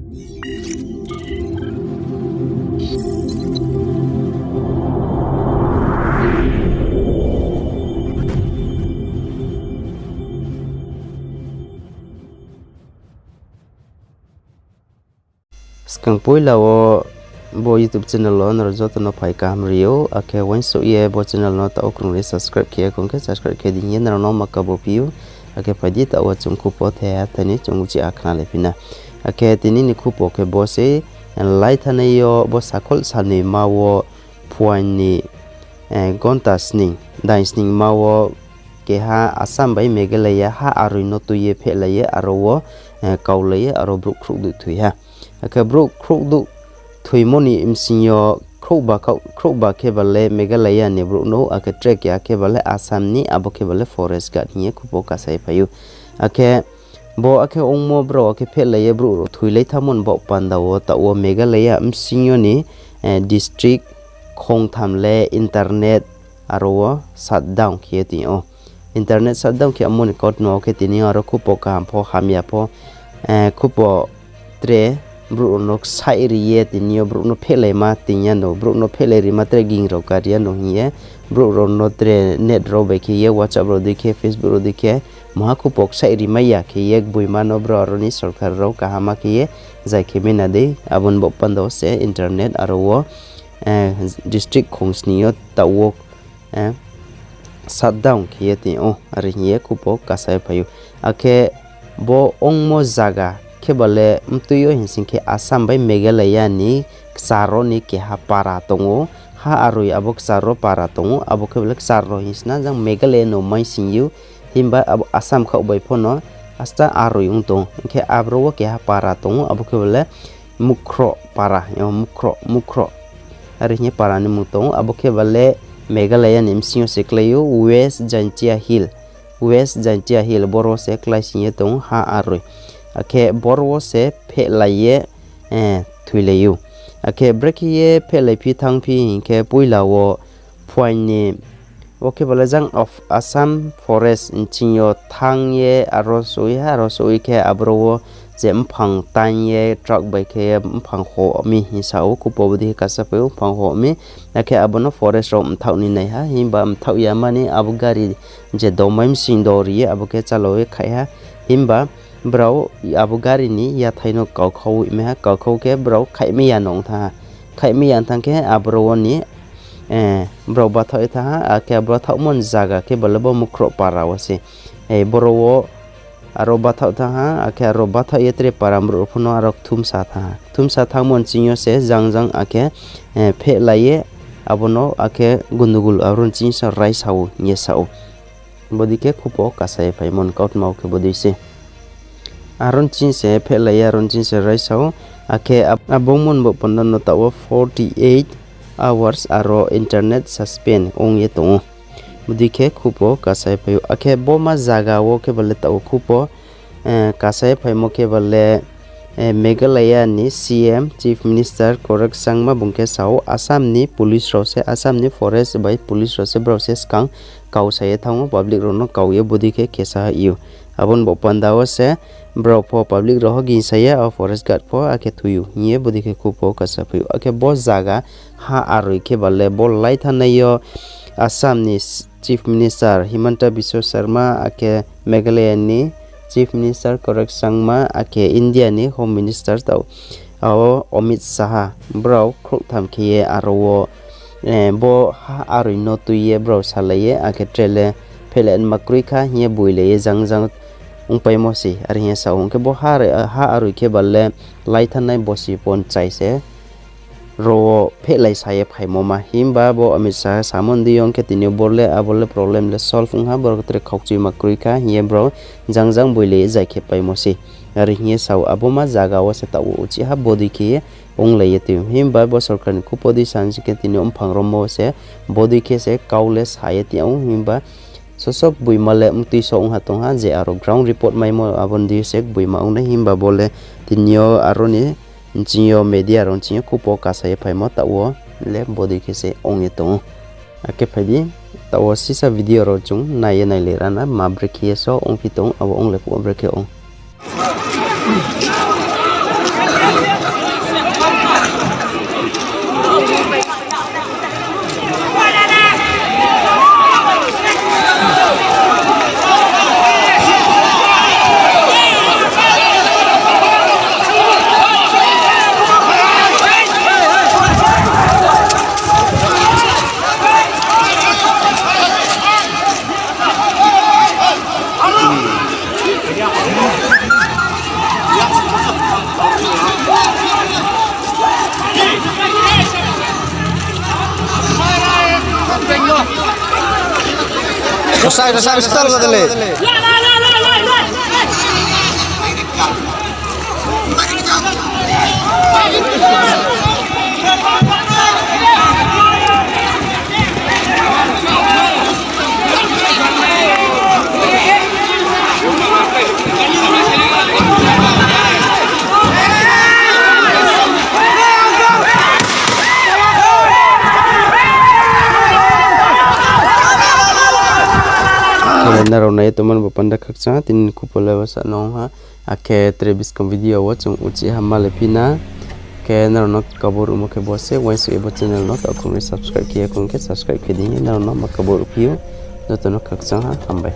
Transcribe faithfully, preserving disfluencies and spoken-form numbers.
Skang poila wo bo YouTube channel wo nrao joto no phai kaham ri ou, akhe uaingsouh ye bo channel no taoh wo krung ri subscribe khe ya khong khe subscribe khe di hing ye nrao no ma kabo phi ou. Akhe phai di taoh wo chung khupo the ha thai ni chung uchih ha khnalai phi na. Akhe tini ni khupo khe bo se, lai thanai yo bo sakhol salnoi ma wo phuaing ni, gonta sning, daing sning ma wo keha Assam bai Meghalaya ha aroi no tui ye phehlai ye aro wo, kaulai ye aro brouh khrouhdouh thoi ha. Akhe brouh khrouhdouh thoimo ni bsing yo khrouhba khe ba le Meghalaya ni brouh no, akhe tre keha khe ba le Assam ni, abo khe ba le forest guard hing ye khupo kasa ye phai ou. Akhe bo akhe ongmo brao akhe phehlai ye brouh rao thoilai thanngmo ni baoh panda wo taoh wo Meghalaya bsing yo ni, district khongtham le internet aro wo shutdown khe ye tong ou. Internet shutdown khe amo ni kautma wo khe tini aro khupo kaham pho hamya pho, khupo tre brouh rao no ksaih ri ye tini yo brouh no phehlaima ting ya no, brouh no phehlai rima tre ging rao kar ya no hing ye, brouh rao no tre net rao bai khe ye WhatsApp rao dei khe Facebook rao dei khe, maha khupo ksaih rimai ya khe ye gboima no brao aro ni sorkar rao kaham ma khe ye zai khe mai na dei, abo ni baoh panda wo se internet aro wo, district khongsning yo taoh wo, shutdown khe ye tong ou, are hing ye khupo kasa ye phai ou. Akhe bo ongmo zaga khe ba le mtui yo hing sing khe Assam bai Meghalaya ni kchar wo ni keha para tong ou. Ha aroi abo kchar wo para tong ou, abo khe ba le kchar rao hing sna jang Meghalaya no mai sing ou, himba abo Assam khaoh bai pho no asta aroi ong tong ou. Hing khe abro wo keha para tong ou, abo khe ba le Mukhro para, Mukhro, Mukhro. Are hing ye para ni mmung tong ou, abo khe ba le Meghalaya ni bsing yo se klái ou, West Jaintia Hill, West Jaintia Hill, boro wo se klái sing ye tong ou ha aroi. Akhe boro wo se phehlai ye, thoilai ou. Akhe brekhe ye phehlai phi thanng phi hing khe poila wo phuaing ni, wo khe ba le jang of Assam forest nching yo thanng ye aro soi ha, aro soi khe abro wo je mphang taing ye truck bai khe mphang ho mi hing sa ou, khupo bodei khe kasa phai ou mphang ho mi. Akhe abo no forest rao mthaoh ni nai ha, himba mthaoh ya mani abo gari je domai bsing do ri ye abo khe chalao ye khaih ha, himba brao abo gari ni yathai no kaukhau mai ha, kaukhau khe brao khaihmai ya no ong thanng ha. Khaihmai ya thanng khe abro wo ni, brao bathaoh ye thanng ha, akhe abo bathaohmo ni zaga khe ba le bo Mukhro para wo se. Boro wo aro bathaoh thanng ha, akhe aro bathaoh ye tre para brouh rao pho no aro kthumsa thanng ha. Kthumsa thanngmo nching yo se jang jang akhe, phehlai ye abo no akhe gundugul aro nching se raisa ou hing ye sa ou. Bodei khe khupo kasa ye phaimo ni kautma wo khe bodei se. Aro nching se phehlai ye aro nching se raisa ou, akhe abo ongmo ni baoh panda no taoh wo forty eight hours aro internet suspend ong ye tong ou. Bodei khe khupo kasa ye phai ou. Akhe bo ma zaga wo khe ba le taoh wo khupo, kasa ye phaimo khe ba le, Meghalaya ni C M, Chief Minister Conrad Sangma bung khe sa ou, Assam ni police rao se, Assam ni forest bai police rao se brao se skang kau sa ye thanng ou, public rao no kau ye bodei khe khe sa ou. Abo ni baoh panda wo se brao pho public rao ho gingsa ye, o forest guard pho akhe thoi ou hing ye bodei khe khupo kasa phai ou. Akhe bo zaga ha aroi khe ba le bo lai thanai yo Assam ni Chief Minister Himanta Biswa Sarma, akhe Meghalaya ni Chief Minister Conrad Sangma, akhe India ni Home Minister taoh, o Amit Shah, brao khrouhtham khe ye aro wo, bo ha aroi no tui ye brao salai ye, akhe tre le phehlai ma kroi kha hing ye boilai ye jang jang ongpaimo se, are hing ye sa ou. Hing khe bo ha aroi khe ba le lai thanai bosi ponchai se ro wo phehlai sa ye phaimo ma. Himba bo Amit Shah samo ni deing yo ong khe tini yo bo le abo le problem le solve ong ha, boro khe tre khaukchuima kroi kha hing ye brao jang jang boilai ye zai khe paimo se. Are hing ye sa ou, abo ma zaga wo se taoh wo uchih ha bodei khe ye onglai ye tong ou. Himba bo sorkar ni khupo dei sa hing khe tini yo mphang rommo se bodei khe se kau le sa ye tong ou. Himba soso gboima le mtui so ong ha tong ha, je aro ground report maimo abo ni deing yo se gboima ong nai, himba bo le tini yo aro ni nching yo media rao nching yo khupo kasa ye phaimo taoh wo le bodei khe se ong ye tong ou. Akhe phai di, taoh wo sisa video rao chung nai ye nailai ra na, ma brekhe ye so ongphi tong, abo onglai phuh wo brekhe ong. Sai, sai, stall ka dele. Khe nrao nai ye tongmo bo panda khakchang ha, tini ni khupho le bo sa nung ha. Akhe tre buskang video wo chung uchih ha malai phi na. Khe nrao no kabur rumo khe bo se, uaingsouh ye bo channel no taoh khong ni subscribe khe ya khong khe subscribe khe di hing ye nrao no ma kabur ruphi ou. Joto no khakchang ha, hambai.